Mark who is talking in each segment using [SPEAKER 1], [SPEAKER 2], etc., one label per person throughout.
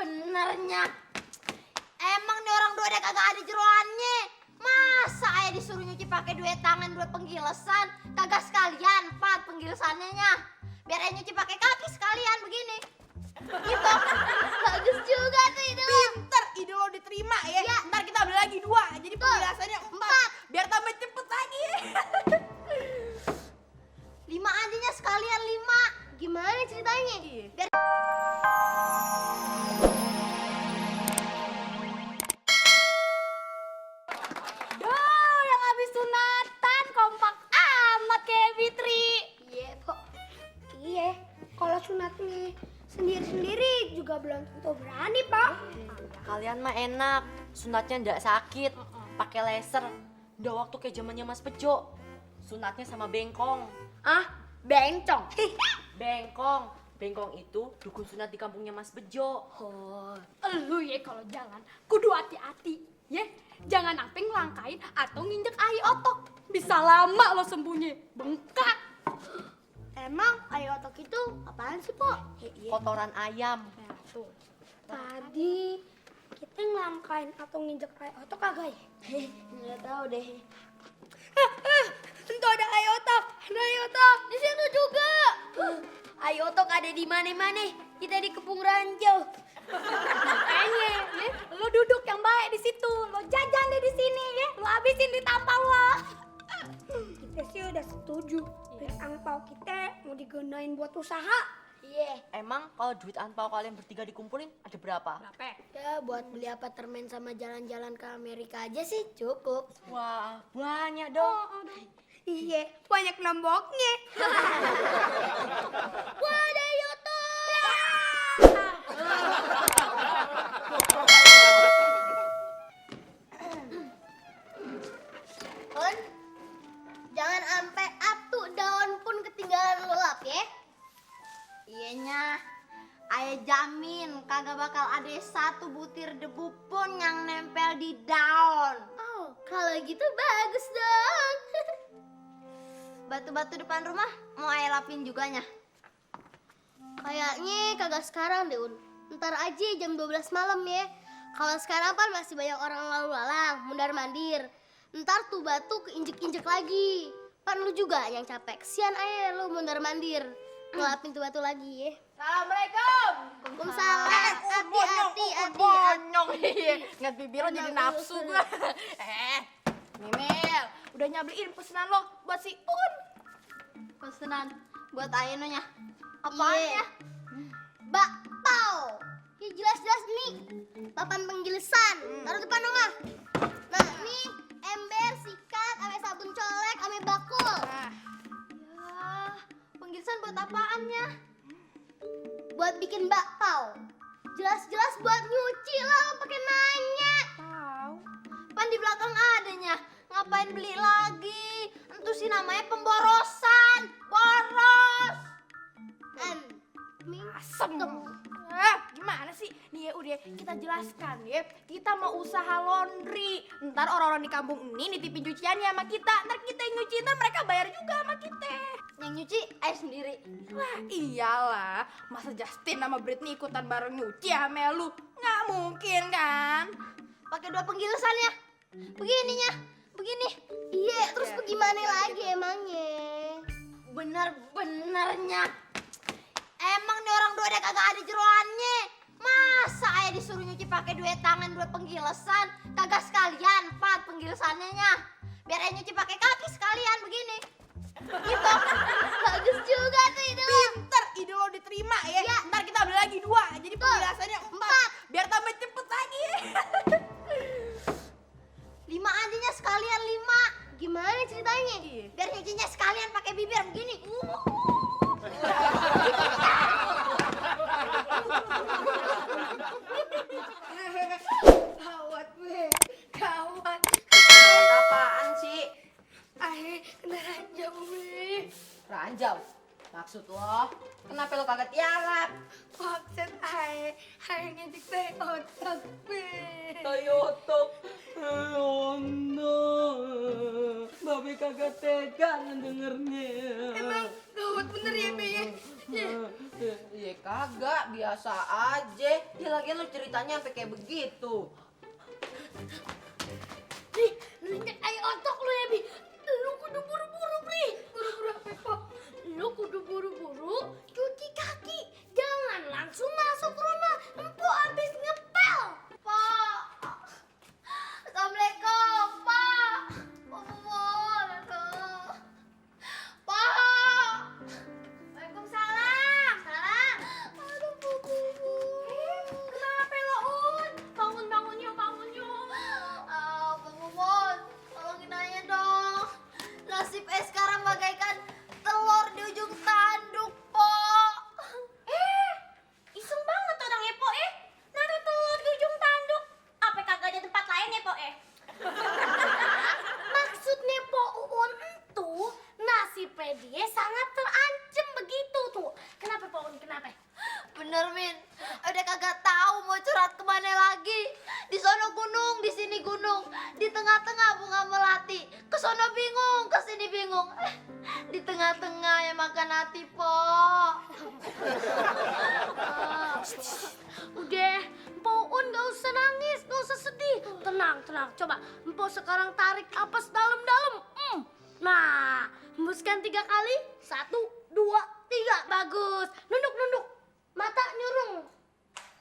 [SPEAKER 1] benernya. Emang nih orang dua ada kagak ada jeroannya. Masa ayah disuruh nyuci pakai dua tangan dua penggilesan, kagak sekalian 4 penggilesannya nya. Biar ayah nyuci pakai kaki sekalian begini. Gitu. Bagus juga tuh itu.
[SPEAKER 2] Pinter, ide lo diterima ya. Ntar kita ambil lagi 2, jadi penjelasannya 4. Biar tambah cepet lagi.
[SPEAKER 1] 5 aja sekalian 5. Gimana ceritanya? Biar
[SPEAKER 3] Duh, yang habis sunatan kompak amat kayak Fitri.
[SPEAKER 4] Iya, Pok. Iya, kalau sunatnya sendiri-sendiri juga belum tentu berani, Pak.
[SPEAKER 5] Kalian mah enak, sunatnya ndak sakit, pakai laser. Udah waktu kayak zamannya Mas Bejo. Sunatnya sama bengkong.
[SPEAKER 3] Ah, bencong.
[SPEAKER 5] Bengkong. Bengkong itu dukun sunat di kampungnya Mas Bejo.
[SPEAKER 3] Oh, elu ya kalau jalan kudu hati-hati, ya. Jangan sampai ngelangkain atau nginjek air otok. Bisa lama lo sembuhnya, bengkak.
[SPEAKER 4] Emang ayo otok itu apaan sih, Pok?
[SPEAKER 5] Kotoran ayam.
[SPEAKER 3] Nah, tuh.
[SPEAKER 4] Tadi kita ngelangkain atau nginjek air otok kagak ya?
[SPEAKER 1] nggak tahu deh.
[SPEAKER 4] Tentu ada air otok. Ada air otok.
[SPEAKER 3] Di situ juga.
[SPEAKER 4] Air otok ada di mana-mana. Kita di Kepung Ranjau.
[SPEAKER 3] Makanya, ya, lo duduk yang baik di situ. Lo jajan deh di sini, ya. Lo habisin di tampal lo.
[SPEAKER 4] Kita sih udah setuju. Duit angpau kita mau digunain buat usaha.
[SPEAKER 1] Iya.
[SPEAKER 5] Emang kalau duit anpau kalian bertiga dikumpulin ada berapa?
[SPEAKER 3] Berapa?
[SPEAKER 4] Ya buat beli apartemen sama jalan-jalan ke Amerika aja sih cukup.
[SPEAKER 5] Wah, banyak dong.
[SPEAKER 4] Iya, banyak nomboknya. Wah, ada Yoto.
[SPEAKER 1] Kon, jangan sampai atu daun pun ketinggalan lelap ya. Iyanya, ayah jamin kagak bakal ada 1 butir debu pun yang nempel di daun.
[SPEAKER 4] Oh, kalau gitu bagus dong.
[SPEAKER 1] Batu-batu depan rumah mau ayah lapin juga nya.
[SPEAKER 4] Kayaknya kagak sekarang deh, Un. Ntar aja jam 12 malam ya. Kalau sekarang kan masih banyak orang lalu lalang, mundar-mandir. Ntar tuh batu keinjek-injek lagi. Pan lu juga yang capek. Kesian aja lu mundar-mandir. Ngelapin tuh batu lagi ya.
[SPEAKER 2] Assalamualaikum.
[SPEAKER 4] Waalaikumsalam. Hati-hati,
[SPEAKER 2] Bonyong. Ngat bibir lo jadi nafsu gue. Mimil, udah nyabeliin pesanan lo buat si Un.
[SPEAKER 1] Pesenan buat ayah nya. Apaan
[SPEAKER 4] Iya.
[SPEAKER 1] ya?
[SPEAKER 4] Bakpao. Ya jelas-jelas nih. Papan penggilesan. Taruh depan rumah. Nah, nih ember, sikat, ame sabun colek, ame bakul.
[SPEAKER 1] Ya, penggilisan buat apaannya?
[SPEAKER 4] Buat bikin bakpao. Jelas-jelas buat nyuci lah, lo pakai nanya.
[SPEAKER 1] Pan di belakang adanya. Ngapain beli lagi? Itu sih namanya pemborosan. Boros.
[SPEAKER 2] Asem. Gimana sih? Nih ya udah kita jelaskan ya. Kita mau usaha laundry. Ntar orang-orang di kampung ini nitipin cuciannya sama kita. Ntar kita yang nyuci, ntar mereka bayar juga sama kita.
[SPEAKER 1] Yang nyuci ayah sendiri.
[SPEAKER 2] Wah iyalah. Masa Justin sama Britney ikutan bareng nyuci sama lu? Nggak mungkin kan?
[SPEAKER 1] Pakai 2 penggilisannya. Begininya. Begini.
[SPEAKER 4] Iya, terus bagaimana lagi emangnya?
[SPEAKER 1] Bener-benernya. Emang nih orang dua ada kagak ada jeroannya. Masa ayah disuruh nyuci pakai 2 tangan 2 penggilesan, kagak sekalian 4 penggilesannya nya. Biar ayah nyuci pakai kaki sekalian begini. Gitu.
[SPEAKER 4] Bagus juga tuh itu.
[SPEAKER 2] Pinter, ide lo diterima ya. Ntar kita ambil lagi 2, jadi penjelasannya 4. Biar tambah cepet lagi.
[SPEAKER 1] 5 aja sekalian 5.
[SPEAKER 4] Gimana ceritanya?
[SPEAKER 1] Biar nyucinya sekalian pakai bibir begini.
[SPEAKER 4] Gawat gue, gawat.
[SPEAKER 5] Apaan sih?
[SPEAKER 4] Kena ranjau gue.
[SPEAKER 5] Ranjau. Maksud lo, kenapa lo kagak tiarap?
[SPEAKER 4] Maksud ngejek teh otak gue.
[SPEAKER 5] Toyoto. Oh no. Babe kagak tega ngedengernya.
[SPEAKER 4] Emang gawat bener ya, Be ya?
[SPEAKER 5] Iya kagak.
[SPEAKER 6] Kagak, biasa aja. Ya lagi lu ceritanya sampai kayak begitu.
[SPEAKER 4] Bi, lu injek air otak lu ya, Bi. Lu kudu buru-buru, Bi. Buru-buru apa, Po? Lu kudu buru-buru cuci kaki. Jangan langsung masuk rumah. Empo habis ngepel.
[SPEAKER 1] Pak. Assalamualaikum, Pak. Mohon, aduh. Pak. Waalaikumsalam. Salam. Aduh, Bu.
[SPEAKER 2] Kenapa lo, Un? Bangun yuk, bangun yuk.
[SPEAKER 1] Bang Momon, tolongin aja dong. Nasib sekarang bagaikan telur di ujung tanduk, Po.
[SPEAKER 2] Iseng banget orang Epo naruh telur di ujung tanduk. Apa kagak ada tempat lain Epo
[SPEAKER 4] Maksudnya Po Uun itu nasibnya dia sangat terancam begitu tuh. Kenapa Po Uun? Kenapa?
[SPEAKER 1] Bener, Min. Udah kagak tahu mau curhat kemana lagi. Di sono gunung, di sini gunung. Di tengah-tengah bunga melati. Ke sono bingung, ke sini bingung. Di tengah-tengah ya makan hati, Po.
[SPEAKER 4] Udah, Mpo Un gak usah nangis, gak usah sedih. Tenang, tenang. Coba Mpo sekarang tarik napas dalam-dalam. Nah, hembuskan 3 kali. 1, 2, 3. Bagus. Nunduk, nunduk. Mata nyurung.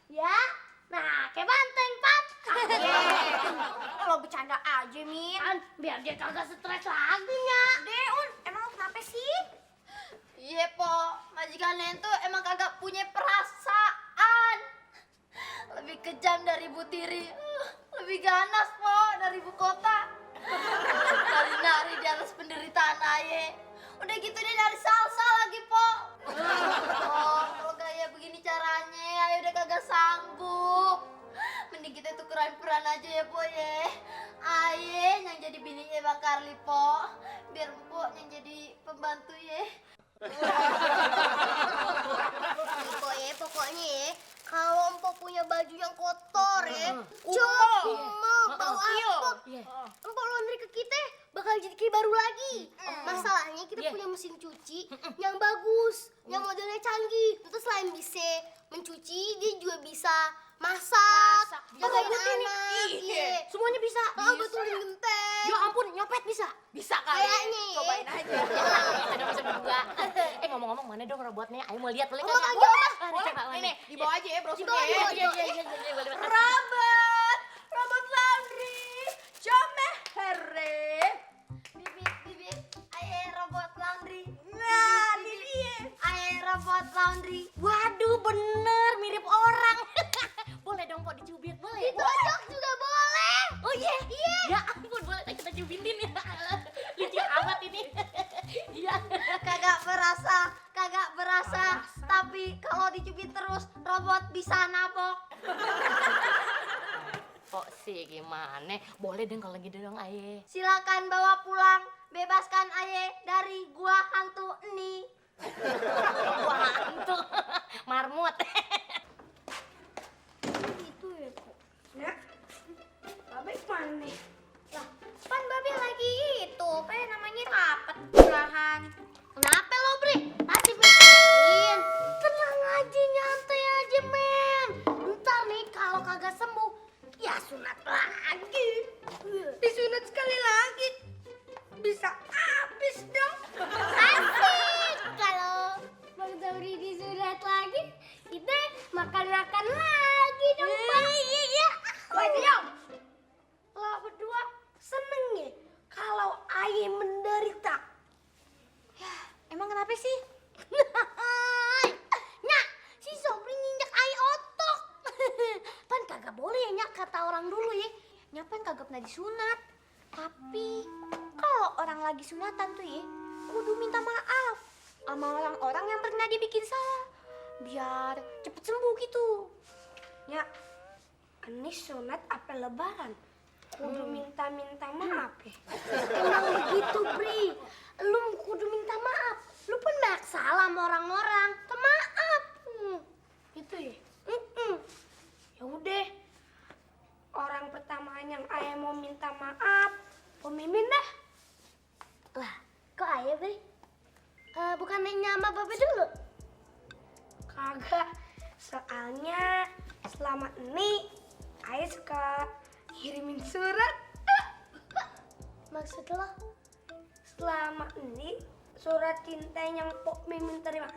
[SPEAKER 4] Ya. Nah, kayak banteng, Pat.
[SPEAKER 2] Lo bercanda aja, Min.
[SPEAKER 4] Kan, biar dia kagak stres lagi, Nya.
[SPEAKER 2] Deh, Un, emang lo kenapa sih?
[SPEAKER 1] Iya, Po. Majikan tuh emang kagak punya perasaan. Lebih kejam dari Bu Tiri. Lebih ganas, Po, dari ibu kota. Nari-nari di atas penderitaan aye. Udah gitu dia nari salsa lagi, Po. Oh, kalau kayak begini caranya, ayo udah kagak sanggup. Mending kita tukeran peran aja ya, Po ya. Aye yang jadi bininya Bang Karli, Po. Biar Mpok yang jadi pembantu ya.
[SPEAKER 4] Pokoknya ya, kalau Empok punya baju yang kotor ya, cuma bau apok, Empok laundry ke kita bakal jadi kayak baru lagi. Masalahnya kita punya mesin cuci yang bagus, yang modelnya canggih. Terus selain bisa mencuci, dia juga bisa masak, jagain anak, iya. Semuanya bisa. Betulin genteng.
[SPEAKER 5] Ya ampun, nyopet bisa.
[SPEAKER 6] Bisa kali.
[SPEAKER 4] Kayaknya ya.
[SPEAKER 6] Cobain aja.
[SPEAKER 5] Ada masa berdua. Ngomong-ngomong mana dong robotnya? Ayo mau lihat boleh
[SPEAKER 4] Oma
[SPEAKER 5] kagak?
[SPEAKER 4] kagak, Oma.
[SPEAKER 5] Boleh, coba
[SPEAKER 6] Ini dibawa aja ya brosurnya
[SPEAKER 4] Dibawa,
[SPEAKER 6] ya.
[SPEAKER 4] dibawa.
[SPEAKER 5] boleh.
[SPEAKER 2] Robot laundry. Come here.
[SPEAKER 1] Bibit, aye robot laundry.
[SPEAKER 2] Nah, ini dia.
[SPEAKER 1] Aye robot laundry.
[SPEAKER 5] Waduh, bener mirip orang. Boleh dong kok dicubit, boleh?
[SPEAKER 4] Ditonjok juga boleh.
[SPEAKER 5] Oh iya, ya ampun boleh kita cubitin ya. Lucu amat ini. Iya.
[SPEAKER 1] Kagak berasa. Tapi kalau dicubit terus robot bisa nabok.
[SPEAKER 5] Kok sih gimana? Boleh dong kalau gitu dong aye.
[SPEAKER 1] Silakan bawa pulang. Bebaskan aye dari gua hantu ini.
[SPEAKER 5] Gua hantu. Marmut.
[SPEAKER 4] Itu ya, kok.
[SPEAKER 2] Ya. Babe mana?
[SPEAKER 4] Lah, pan Babe lagi itu, namanya rapet.
[SPEAKER 2] Murahan.
[SPEAKER 4] Kenapa lo, Bre? Masih mikirin? Tenang aja, nyantai aja, men. Ntar nih kalau kagak sembuh, ya sunat lagi.
[SPEAKER 2] Disunat sekali lagi. Bisa habis dong.
[SPEAKER 4] Asik. Kalau Bang Zauri disunat lagi, kita makan-makan lagi dong, Bang. Iya. Waduh. Lo berdua seneng ya kalau Aye menderita?
[SPEAKER 5] Emang kenapa sih?
[SPEAKER 4] Nyak, si Sobri nginjak Aye otok. Pan kagak boleh ya, Nyak, kata orang dulu ya. Nyak pan kagak pernah disunat. Tapi kalau orang lagi sunatan tuh ya, kudu minta maaf sama orang-orang yang pernah dibikin salah. Biar cepet sembuh gitu.
[SPEAKER 2] Ya, ini sunat apa lebaran? Kudu minta-minta maaf ya.
[SPEAKER 4] Emang begitu, Bri. Lu kudu minta maaf. Lu pun banyak salah sama orang-orang. Maaf.
[SPEAKER 2] Gitu ya? Ya udah. Orang pertama yang ayah mau minta maaf, Om Mimin dah.
[SPEAKER 4] Lah, kok Aye, Bri? Bukan nanya sama Babe dulu?
[SPEAKER 2] Kagak.
[SPEAKER 7] Soalnya selama ini Ayah suka kirimin surat.
[SPEAKER 4] Maksud lo?
[SPEAKER 7] Selama ini surat cinta yang Pok Mimin terima.